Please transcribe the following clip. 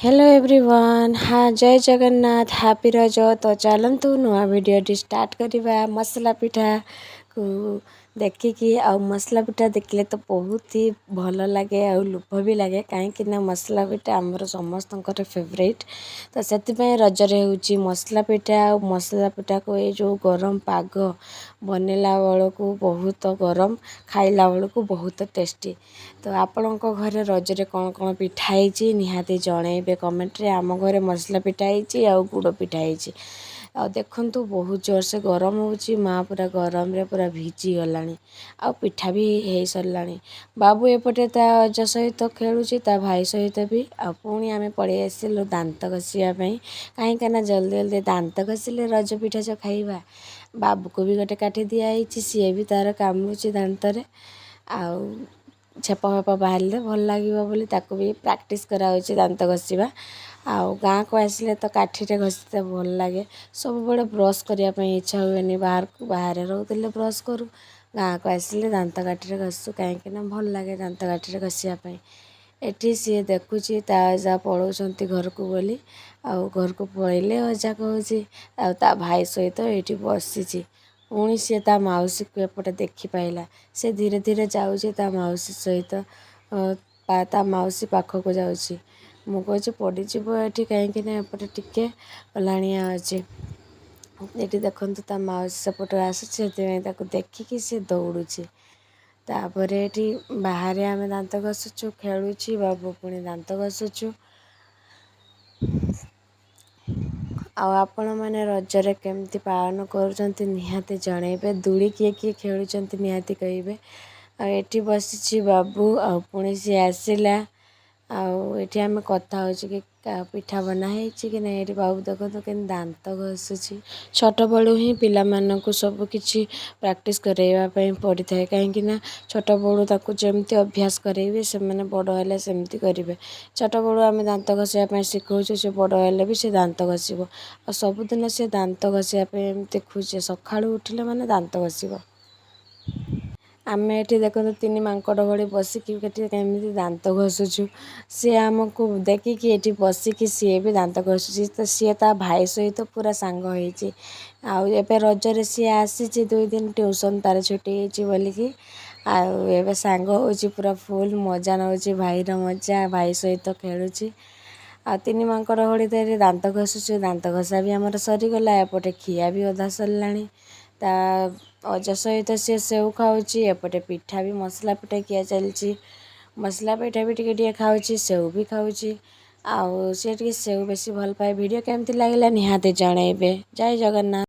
Hello everyone, ହଁ, ଜୟ Jagannath, happy Raja. ତ ଚାଲନ୍ତୁ, ନୂଆ ଭିଡ଼ିଓଟି ଷ୍ଟାର୍ଟ କରିବା ମସଲା ପିଠାକୁ ଦେଖିକି। ଆଉ ମସଲା ପିଠା ଦେଖିଲେ ତ ବହୁତ ହି ଭଲ ଲାଗେ ଆଉ ଲୋଭ ବି ଲାଗେ, କାହିଁକି ନା ମସଲା ପିଠା ଆମର ସମସ୍ତଙ୍କର ଫେଭରାଇଟ୍। ତ ସେଥିପାଇଁ ରଜରେ ହେଉଛି ମସଲା ପିଠା। ଆଉ ମସଲା ପିଠାକୁ ଏଇ ଯେଉଁ ଗରମ ପାଗ, ବନେଇଲା ବେଳକୁ ବହୁତ ଗରମ, ଖାଇଲା ବେଳକୁ ବହୁତ ଟେଷ୍ଟି। ତ ଆପଣଙ୍କ ଘରେ ରଜରେ କ'ଣ କ'ଣ ପିଠା ହେଇଛି, ନିହାତି ଜଣେଇବେ କମେଣ୍ଟରେ। ଆମ ଘରେ ମସଲା ପିଠା ହେଇଛି ଆଉ ଗୁଡ଼ ପିଠା ହେଇଛି। ଆଉ ଦେଖନ୍ତୁ, ବହୁତ ଜୋରସେ ଗରମ ହେଉଛି, ମା ପୁରା ଗରମରେ ପୁରା ଭିଜିଗଲାଣି ଆଉ ପିଠା ବି ହେଇସାରିଲାଣି। ବାବୁ ଏପଟେ ତା ଅଜା ସହିତ ଖେଳୁଛି, ତା ଭାଇ ସହିତ ବି। ଆଉ ପୁଣି ଆମେ ପଳେଇ ଆସିଲୁ ଦାନ୍ତ ଘଷିବା ପାଇଁ, କାହିଁକି ନା ଜଲ୍ଦି ଜଲ୍ଦି ଦାନ୍ତ ଘଷିଲେ ରଜ ପିଠା ଯେଉଁ ଖାଇବା। ବାବୁକୁ ବି ଗୋଟେ କାଠି ଦିଆହେଇଛି, ସିଏ ବି ତା'ର କାମୁଡ଼ୁଛି ଦାନ୍ତରେ। ଆଉ ଛେପ ଫେପ ବାହାରିଲେ ଭଲ ଲାଗିବ ବୋଲି ତାକୁ ବି ପ୍ରାକ୍ଟିସ୍ କରାହେଉଛି ଦାନ୍ତ ଘଷିବା। ଆଉ ଗାଁକୁ ଆସିଲେ ତ କାଠିରେ ଘଷିତେ ଭଲ ଲାଗେ। ସବୁବେଳେ ବ୍ରସ୍ କରିବା ପାଇଁ ଇଚ୍ଛା ହୁଏନି। ବାହାରକୁ ବାହାରେ ରହୁଥିଲେ ବ୍ରସ୍ କରୁ, ଗାଁକୁ ଆସିଲେ ଦାନ୍ତ କାଠିରେ ଘଷୁ, କାହିଁକି ନା ଭଲ ଲାଗେ ଦାନ୍ତ କାଠିରେ ଘଷିବା ପାଇଁ। ଏଠି ସିଏ ଦେଖୁଛି ତା ଅଜା ପଳାଉଛନ୍ତି ଘରକୁ ବୋଲି। ଆଉ ଘରକୁ ପଳେଇଲେ ଅଜା କହୁଛି, ଆଉ ତା ଭାଇ ସହିତ ଏଇଠି ବସିଛି। ପୁଣି ସିଏ ତା ମାଉସୀକୁ ଏପଟେ ଦେଖିପାଇଲା। ସେ ଧୀରେ ଧୀରେ ଯାଉଛି ତା ମାଉସୀ ସହିତ, ତା ମାଉସୀ ପାଖକୁ ଯାଉଛି। ମୁଁ କହୁଛି ପଡ଼ିଯିବ ଏଠି, କାହିଁକି ନା ଏପଟେ ଟିକେ ଓଲାଣିଆ ଅଛି। ଏଠି ଦେଖନ୍ତୁ, ତା ମାଉସୀ ସେପଟୁ ଆସୁଛି, ସେଥିପାଇଁ ତାକୁ ଦେଖିକି ସେ ଦୌଡ଼ୁଛି। ତାପରେ ଏଠି ବାହାରେ ଆମେ ଦାନ୍ତ ଘଷୁଛୁ, ଖେଳୁଛି ବାବୁ, ପୁଣି ଦାନ୍ତ ଘଷୁଛୁ। ଆଉ ଆପଣମାନେ ରଜରେ କେମିତି ପାଳନ କରୁଛନ୍ତି, ନିହାତି ଜଣେଇବେ। ଦୋଳି କିଏ କିଏ ଖେଳୁଛନ୍ତି, ନିହାତି କହିବେ। ଆଉ ଏଠି ବସିଛି ବାବୁ, ଆଉ ପୁଣି ସିଏ ଆସିଲା। ଆଉ ଏଠି ଆମେ କଥା ହେଉଛୁ କି ପିଠା ବନା ହେଇଛି କି ନାହିଁ। ଏଠି ବାବୁ ଦେଖନ୍ତୁ କେମିତି ଦାନ୍ତ ଘଷୁଛି। ଛୋଟବେଳୁ ହିଁ ପିଲାମାନଙ୍କୁ ସବୁ କିଛି ପ୍ରାକ୍ଟିସ୍ କରାଇବା ପାଇଁ ପଡ଼ିଥାଏ, କାହିଁକି ନା ଛୋଟବେଳୁ ତାକୁ ଯେମିତି ଅଭ୍ୟାସ କରାଇବେ, ସେମାନେ ବଡ଼ ହେଲେ ସେମିତି କରିବେ। ଛୋଟବେଳୁ ଆମେ ଦାନ୍ତ ଘଷିବା ପାଇଁ ଶିଖାଉଛୁ, ସେ ବଡ଼ ହେଲେ ବି ସେ ଦାନ୍ତ ଘଷିବ। ଆଉ ସବୁଦିନ ସେ ଦାନ୍ତ ଘଷିବା ପାଇଁ ଏମିତି ଖୁସି, ସକାଳୁ ଉଠିଲେ ମାନେ ଦାନ୍ତ ଘଷିବ। ଆମେ ଏଠି ଦେଖନ୍ତୁ, ତିନି ମାଙ୍କଡ଼ ଭଳି ବସିକି ଏଠି କେମିତି ଦାନ୍ତ ଘଷୁଛୁ। ସିଏ ଆମକୁ ଦେଖିକି ଏଠି ବସିକି ସିଏ ବି ଦାନ୍ତ ଘଷୁଛି। ତ ସିଏ ତା ଭାଇ ସହିତ ପୁରା ସାଙ୍ଗ ହେଇଛି। ଆଉ ଏବେ ରଜରେ ସିଏ ଆସିଛି 2 ଦିନ, ଟ୍ୟୁସନ୍ ତାର ଛୁଟି ହେଇଛି ବୋଲିକି। ଆଉ ଏବେ ସାଙ୍ଗ ହେଉଛି, ପୁରା ଫୁଲ୍ ମଜା ନେଉଛି ଭାଇର ମଜା, ଭାଇ ସହିତ ଖେଳୁଛି। ଆଉ ତିନି ମାଙ୍କଡ଼ ଭଳି ଦାନ୍ତ ଘଷୁଛୁ। ଦାନ୍ତ ଘଷା ବି ଆମର ସରିଗଲା, ଏପଟେ ଖିଆ ବି ଅଧା ସରିଲାଣି। ତା ଅଜା ସହିତ ସିଏ ସେଉ ଖାଉଛି। ଏପଟେ ପିଠା ବି, ମସଲା ପିଠା ଖିଆ ଚାଲିଛି। ମସଲା ପିଠା ବି ଟିକେ ଟିକେ ଖାଉଛି, ସେଉ ବି ଖାଉଛି। ଆଉ ସିଏ ଟିକେ ସେଉ ବେଶୀ ଭଲ ପାଏ। ଭିଡ଼ିଓ କେମିତି ଲାଗିଲା, ନିହାତି ଜଣେଇବେ। ଜୟ ଜଗନ୍ନାଥ।